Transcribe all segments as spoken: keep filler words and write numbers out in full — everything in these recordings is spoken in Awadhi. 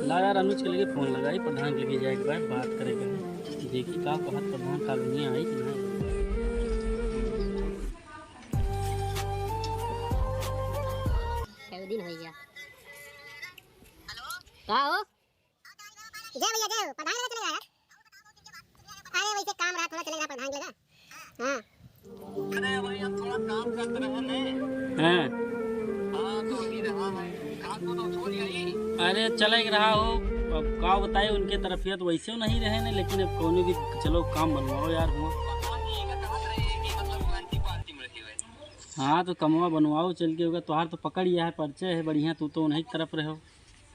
ला यार, अनुज के लगे फोन लगाई, प्रधान के लगे जाए के बाद बात करे के है। देखी का कहत प्रधान, कालोनिया आई कि ना। कई दिन हो गया। का हो? जय भैया, जय हो। प्रधान लगे चले गया यार। अरे, वैसे काम रहा, थोड़ा चले गया प्रधान लगे। हाँ। अरे भाई, हम थोड़ा काम करते रहे हैं। हाँ। हाँ, तो वही रहा है। काम को तो छोड़ ही आई। अरे, चले के रहा हो। अब का बताए, उनके तरफिया तो वैसे नहीं रहे ने, लेकिन अब कौनो भी चलो काम बनवाओ यार, हुआ। पता नहीं, ये कहा रहे हैं कि मतलब वो anti party में रखे हुए हैं। हाँ, तो कमवा बनवाओ चल के, होगा तोहार तो पकड़ ही है, परिचय है बढ़िया, तू तो उन्हीं की तरफ रहो।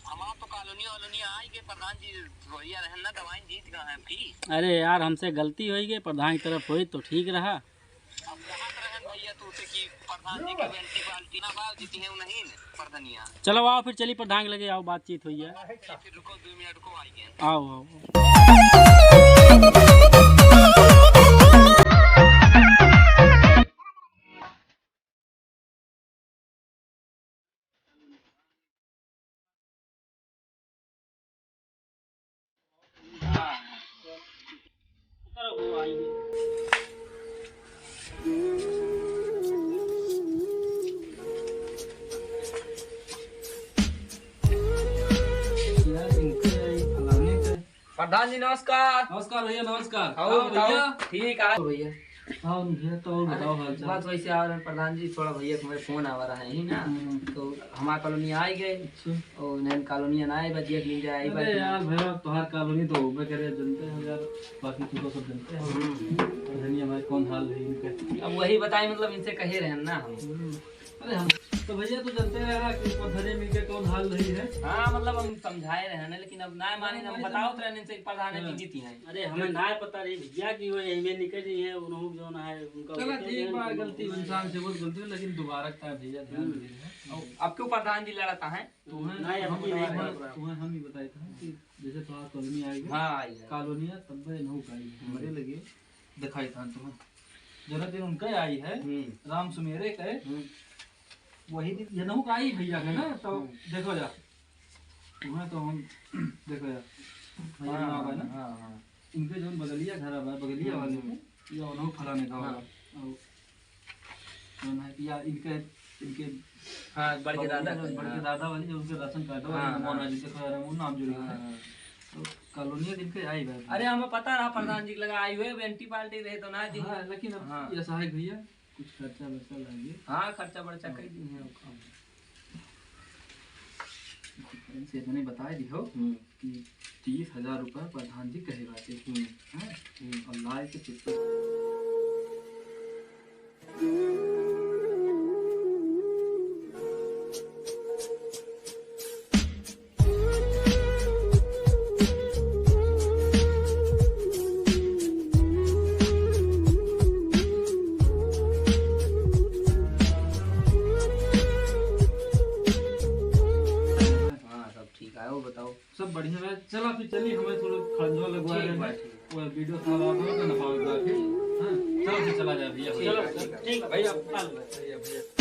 हमार तो कालोनी वालोनी आई के प्रधान जी, बढ़िया रहन ना, दवाई जीत गए हैं भी। अरे यार, हमसे गलती होई गई, प्रधान की तरफ होई तो ठीक रहा। अब कहाँ से रहन भैया तू से कि प्रधान जी के anti party ना बा, जीती है नहीं प्रधानिया। चलो आओ फिर चली प्रधान के लगे, आओ बातचीत होई है। फिर रुको दो मिनट को आई गए। आओ, आओ। प्रधान जी, नमस्कार। नमस्कार भैया, नमस्कार। और हाँ बताओ, भैया। ठीक है। भैया। हाँ भैया, तो और अरे, बताओ हाल चाल। बस वैसे आ रहे हैं प्रधान जी, थोड़ा भैया के मेरे फोन आवा रहा है ही ना, हम्म। तो हमार कालोनी आ ही गए। अच्छा। और नैन कालोनी ना आए, बस देख लीजिए, आई अरे बात। यार भैया, तुम्हार कालोनी तो होबे करे, जनते हो यार, बाकी तू तो सब जनते हो। हम्म। प्रधानी हमारे कौन हाल है इनका। अब वही बताए, मतलब इनसे कहे रहे ना हम। हम्म। अरे हम तो भैया तो जनते रहा कि प्रधानी मिलके कौन हाल रही है। हाँ, मतलब हम समझाए रहे हैं ना, लेकिन अब ना माने, हम बताओ तो रहने से प्रधान जी हाँ। जीती हैं। अरे हमें ना पता रही भैया कि वो यही में निकल रही है, उन्होंने जो ना है उनका चला वही ठीक है, बा, उनको गलती इंसान से बहुत गलती हो, लेकिन दोबारा का भैया ध्यान हम्म। दे रहे हैं। और अब क्यों प्रधान जी लड़ता है? तुम्हें नहीं, हम अभी नहीं बताए, लड़ता। तुम्हें हम ही बताए थे कि जैसे तो कालोनी आई है, हाँ, आई है। कालोनिया तब नहु का आई है, हम्म। हमारे लगे दिखाई था तुम्हें। जरा दिन उनका आई है, हम्म। राम सुमेरे का है। हम्म। वही दिन ये नहु का आई भैया का ना, हम्म। तो हम्म। देखो जा। तुम्हें तो हम, देखो जा। भैया हाँ, ना आवा ना। हाँ, हाँ। इनके जौन बगलिया घर आवा, बगलिया हम्म, वाले हम्म। के, या उन्हों फलाने का हाँ। होगा। और जौन है, या इनके, इनके हाँ, बड़के बगलिया दादा जौन, के, बड़के हाँ। दादा वाली, जो उनके राशन कार्ड वाली, हाँ, मोहन हाँ। जी, देखो यार, वो नाम जुड़ी हाँ, है। हाँ। तो कालोनिया दिन के आई बात। अरे, हमें पता रहा प्रधान जी के लगा आई हुए, anti party रहे तो ना दी। हाँ, लेकिन अब हाँ। ये सहायक भैया, कुछ खर्चा बर्चा लागे। हाँ, खर्चा बर्चा हाँ। कई दिन है, अब काम। इनसे इतने बता दी हो हम्म। कि तीस हजार रुपया प्रधान जी कहे बाटे। हम्म। हैं? हम्म। और लाए के चित्त हाँ, सब ठीक है, और बताओ? सब बढ़िया बा। चला फिर चली, हमें थोड़ा खंजवा लगवा ठीक रहे बा, हैं। ठीक। वो video खराब हो तो ना पावे बा फिर। हाँ, चलो फिर चला जाए भैया। ठीक चलो, है, ठीक है। ठीक है, भैया, भैया, भैया।